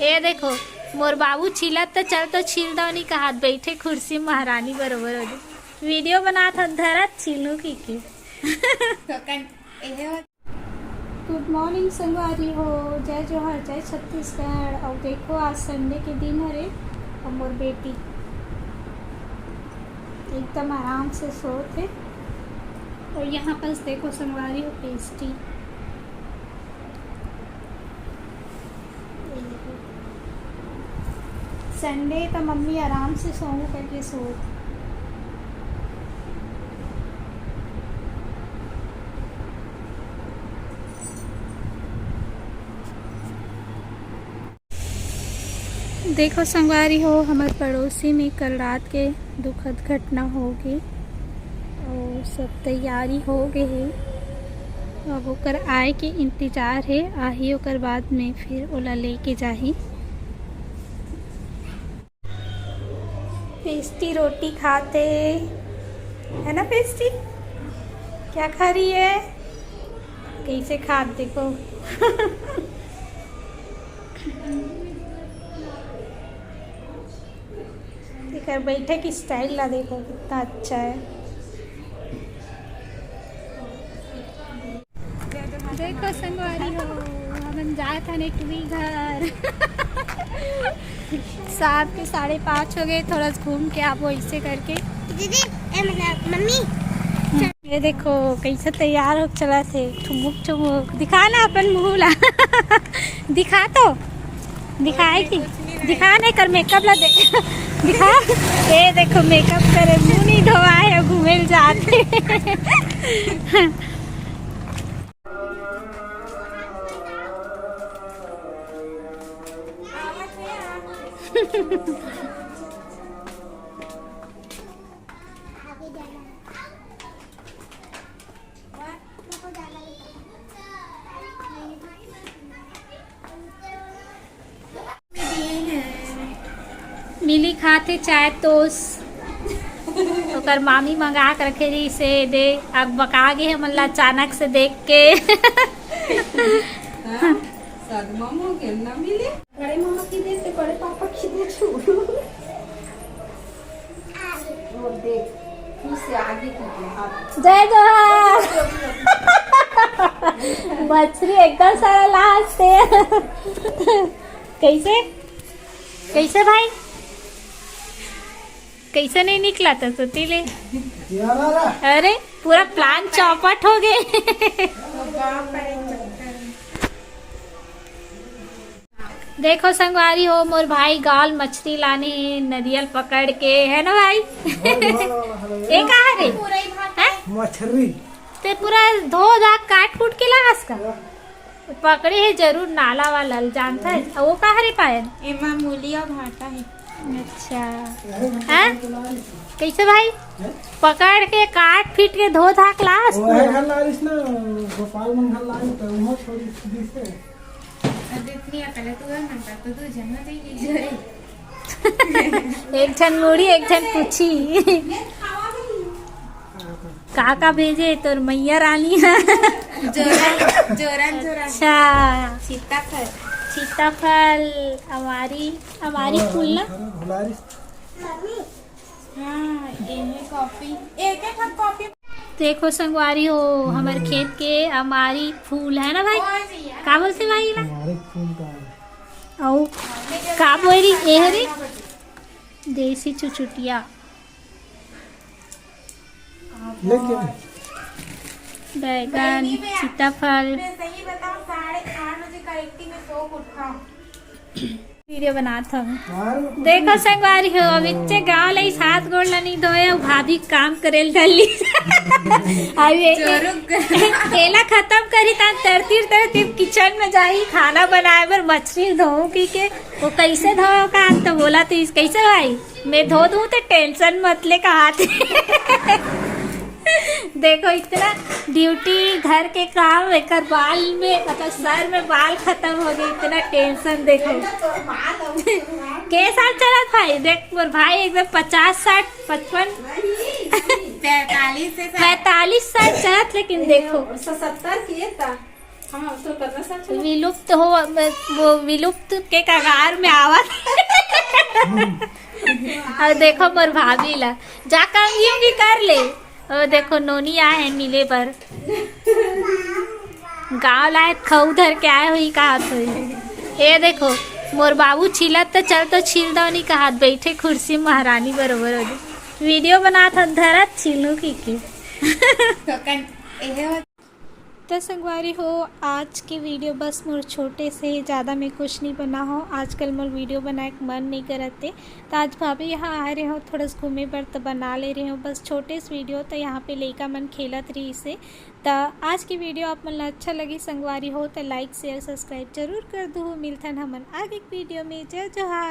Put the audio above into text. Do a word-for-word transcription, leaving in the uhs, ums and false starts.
ये देखो, मोर बाबू छीलत त चल तो छील दो नहीं कहत, बैठे कुर्सी महारानी बरोबर हो जाए। वीडियो बनात हन धरत छीलू की के। तो कन-, एहे हो। गुड मॉर्निंग संगवारी हो, जय जोहार, जय छत्तीसगढ़। और देखो आज संडे के दिन हरे और मोर बेटी एकदम आराम से सोत हे। और यहाँ पास देखो संगवारी हो पेस्टी। संडे त मम्मी आराम से सोहूं करके सोत। देखो संगवारी हो, हमर पड़ोसी में कल रात के दुखद घटना हो गे और सब तैयारी हो गे हे। अब ओकर आए के इंतजार हे, आही ओकर बाद में फिर ओला लेके जाही। पेस्टी रोटी खाते है ना पेस्टी, क्या खा रही है, कैसे खात देखो। एकर बैठे के स्टाइल ला देखो कितना अच्छा है। देखो संगवारी हो, हमन जात हन एक भी घर। शाम के साढ़े पाँच हो गए, थोड़ा घूम के आबो ऐसे करके। दीदी, ए, मतलब, मम्मी। ये देखो कैसे तैयार हो चला थे, ठुमुक ठुमुक। दिखा ना अपन मुंह ला। दिखा तो, दिखाए कि दिखा नहीं कर मेकअप ला दे। दिखा। ये देखो मेकअप करे, मुंह नहीं धोआ है, घूमे ल जाते। मिली खाथे चाय तोस, ओकर मामी मंगा के रखे रही से दे, अब बका गे हमन ला अचानक से देख के। हाँ, सदमा हो गेल ना मिले। बड़े मामा की दे से बड़े पापा की दे छू। वो देख, तू से आगे की दे, हाँ। जय जोहार। मछली एकदम सारा लास्ट है। कैसे, कैसे भाई, कैसे नहीं निकला था सोती ले? अरे पूरा प्लान चौपट हो गए। देखो संगवारी हो, मोर भाई गाल मछली लाने हे, नरियल पकड़ के, है ना भाई? ये कहाँ रे? हैं? मछली। ते पूरा धो धा काट कूट के लास का? पकड़े हे जरूर नाला वाला ल, जानता है? वो कहाँ रे पायल? एमा मूली और भाटा है। अच्छा। हैं? कैसे भाई? पकड़ के काट पीट के धो धा के लास वो है पूरा। घर लालिस ना, गोपाल मन घर लालिस तो वो छोड़ी दी से। अब इतनी अकल है तो वह मनता तो दू जन हो जाएगी। एक ठन मुड़ी, एक ठन पूछी। का का भेजे तोर मैया रानी ह? जोरन, जोरन, जोरन। अच्छा। सीताफल। सीताफल, अमारी, अमारी फूल ना? हाँ, ये है कॉफी। एक एक हम कॉफी। देखो संगवारी हो, हमर खेत के अमारी फूल है ना भाई? का बोलते भाई ना? अमारी फूल का है। अउ का बोल रही? ये हरे देसी चुचुटिया। लेकिन बैगन, सीताफल। मैं सही बताऊं, साढ़े आठ बजे करेक्टली मैं सो के उठा। वीडियो बनात हूँ। देखो संगवारी हो, अब इच्चे गाँव ले सात गोड़ ला नहीं धोए, अउ भाभी काम करे ल डली। अब ये, एला खत्म करी ता तरतीर तरतीर किचन में जाही खाना बनाए बर, मछली धोऊ की के। वो कैसे धोओ का तो बोला तो इस कैसे भाई? मैं धो दूँ तो टेंशन मत ले कहा थे। देखो इतना ड्यूटी, घर के काम, एकर बाल में, मतलब सर में बाल खत्म हो गए, इतना टेंशन। देखो के साल चलत भाई, देख मोर भाई एकदम पचास, साठ, पचपन, पैंतालीस से साठ। पैंतालीस साल चलत, लेकिन देखो सत्तर किए था। विलुप्त हो, वो विलुप्त के कगार में आवत। अउ देखो मोर भाभी ला, जा कंघी उंघी कर ले। ओ देखो नोनी आए हे मिले बर। गांव लायक खऊ धर के आए होही, कहात होही। ए देखो मोर बाबू छीलत त चल तो छील दव, नहीं कहात, बैठे कुर्सी महारानी बरोबर हो। वीडियो बनात हन धरत छीलू की के। तो संगवारी हो, आज के वीडियो बस मोर छोटे से, ज़्यादा में कुछ नहीं बना हो। आजकल मोर वीडियो बनाए के मन नहीं करत हे, त आज भाभी यहाँ आए रहे हो, थोड़ा सा घूमे बर त बना ले रहे हो। बस छोटे से वीडियो, त यहाँ पे लइका मन खेलत रहिस हे। त आज की वीडियो आप मन ला अच्छा लगी संगवारी हो, त लाइक शेयर सब्सक्राइब जरूर कर दू। मिलथन हमन आगे के वीडियो में। जय जोहार।